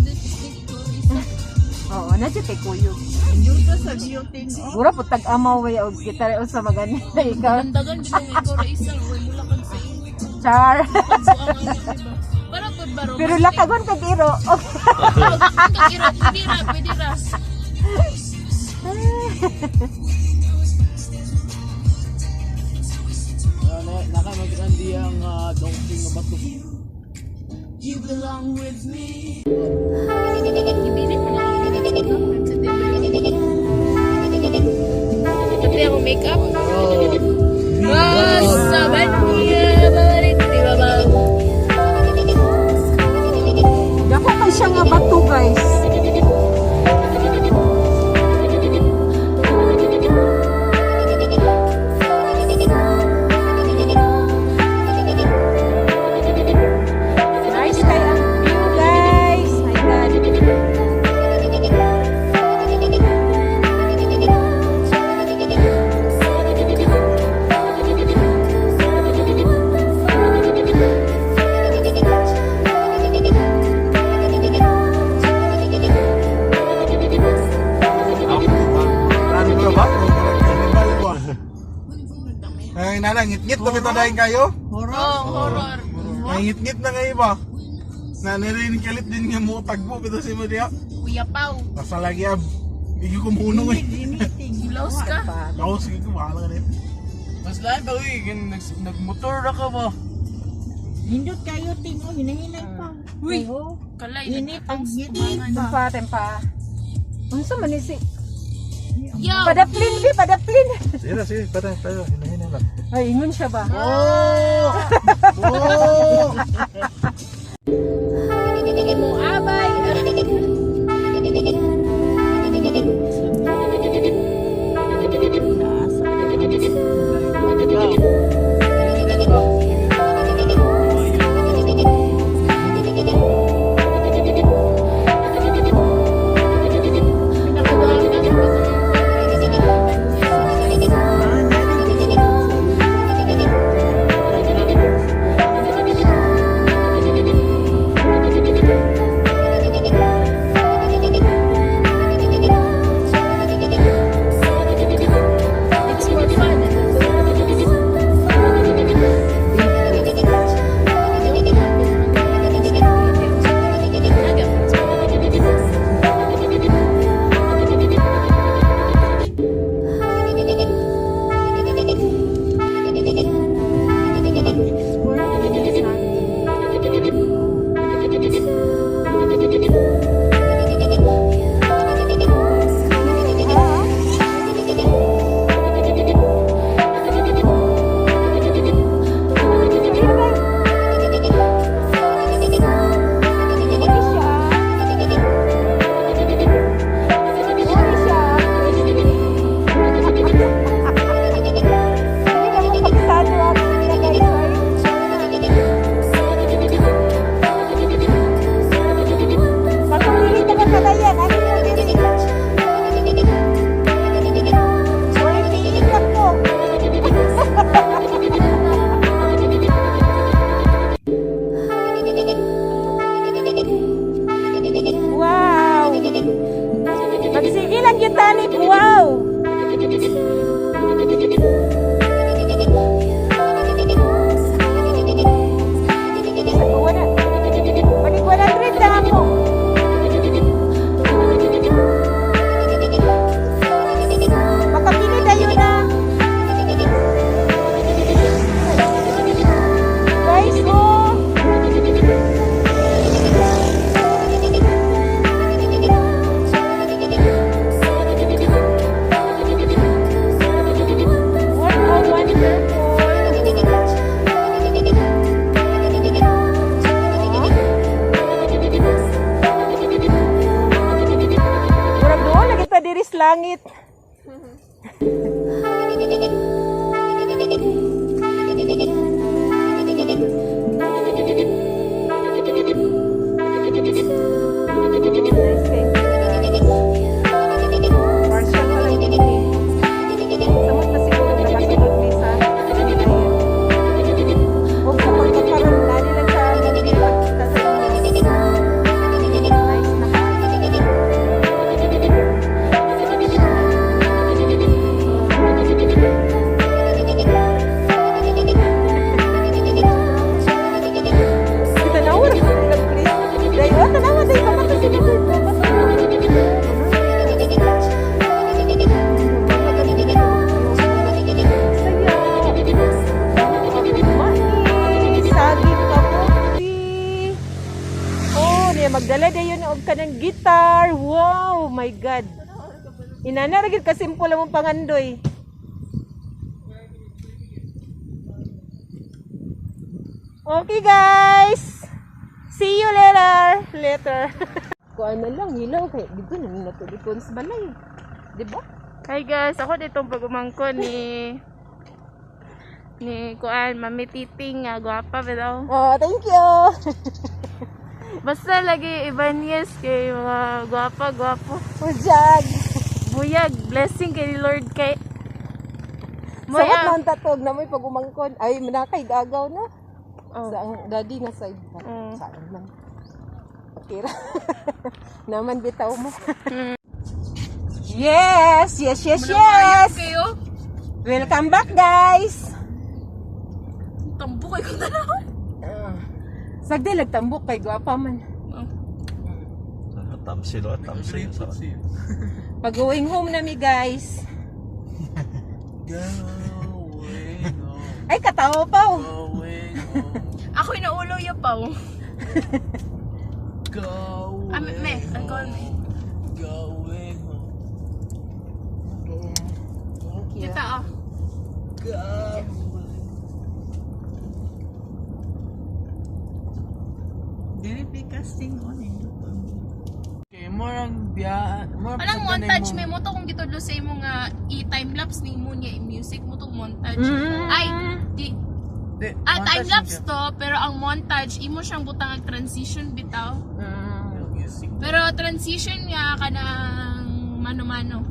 din snake ko isa. Oo, na siya kay kuyog. Dito sa beauty no. Mura po tag-amaw way og kita usa magani ikaw. Dandagan gid mo ikaw ra isa, way mula kag sa imo. Char. Pagbuang ang imo, diba? Para pud baro. Pero lakagon kag iro. Okay. Kag iro, pwede ra, pwede ra. Naka mag ang donkey nga bato. Ibili mo na ako sa table. Pati ako makeup. Oh. Basta niya, balik, di ba ba? Dako kay siya nga bato, guys. Nice kay ang view, guys. My God. Ano ba? Ay, nana, ngit-ngit na kita dahil kayo. Oh, horror. Ay, ngit-ngit na ngayon ba? Na narinig kalit din nga mo tagbo pero si Maria. Kuya Pau, Basta lagi ab. Hindi ko munong eh. laos ka. Ako sige ko bahala ka na yun. Mas lain pa uy, nagmotor ra ka ba? Hindot kayo tingo hinahinay pa. Uy, kalay. Init ang ngiti pa. Tempa, tempa. Unsa man ni si Yo! Padaplin bi, padaplin. Sige na, sige, patay, tayo, hinahina lang. Ay, ingon siya ba? Oh! Oh! Mo abay. It's more fun. Wow! Magsige lang yung tanip. Wow! Wala. Balik 100 na mo. Makapili tayo na. Guys, oh! What a wonderful. Murag doon lagi ta diri sa langit. Nice, thank you, guys. Partial pa lang din eh. Samot na siguro nakasunod ni sa kanila. Huwag sa pagkakaroon, lali lang sa movie pagkita sa inyo. Nice. Magdala dayon og kanang guitar. Wow, my God. Inana ra gyud ka simple among pangandoy. Okay, guys. See you later. Later. Kuan na lang hilaw kay dito na natulipon sa balay. Di ba? Hi guys, ako ditong pagumangko ni kuan Mami Titing nga gwapa ba daw. Oh, thank you. Basta lagi Ibanez kay mga gwapa gwapo. Ujag. Buyag, blessing kay Lord kay. Samot Moya. na ang tatog na may pag-umangkon. Ay, manakay gagaw na. Oh. Sa ang daddy nga side ba? Saan man. Tira. Naman bitaw mo. Yes. Kayo? Welcome back, guys. Tambo kay ko na. Sagdi lagtambok kay gwapa man. Tamsil o, tamsil. Pag going home na mi, guys. Going home, Ay, katawa pa oh. going home, Ako inaulo ya pa. Oh. going Ah, me, alcohol me. Going home. Thank you. Kita ah. Going. Dili casting oh nindot. Okay, more ang biya, more Walang montage may mo to kung gitudlo sa imo nga i-time lapse ni mo niya i-music mo tong montage. Ay, di ah, time lapse to, pero ang montage imo siyang butang ang transition bitaw. Music. Pero transition nga kanang mano-mano.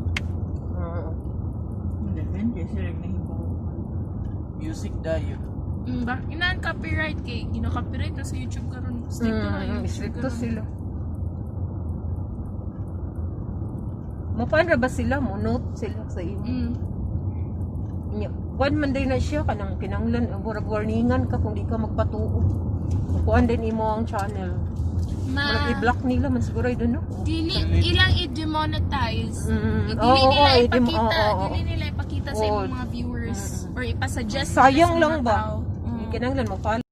Depende sila nahibaw. Music dayo. Ba? Inaan copyright kay gina-copyright na sa YouTube karon. Stricto na YouTube Stricto karon. sila. Mapaano ba sila? Mo note sila sa imo. Nya, kuan man din na siya kanang kinanglan murag warningan ka kung di ka magpatuo. Kuan din imo ang channel. Murag Ma i-block nila man siguro, I don't know. Dili ilang i-demonetize. Dili Oo, nila oo, ipakita, oo. dili nila ipakita sa Oo. imong mga viewers or ipasuggest nila Sayang sa lang mga ba? tao. Kinanglan mo follow.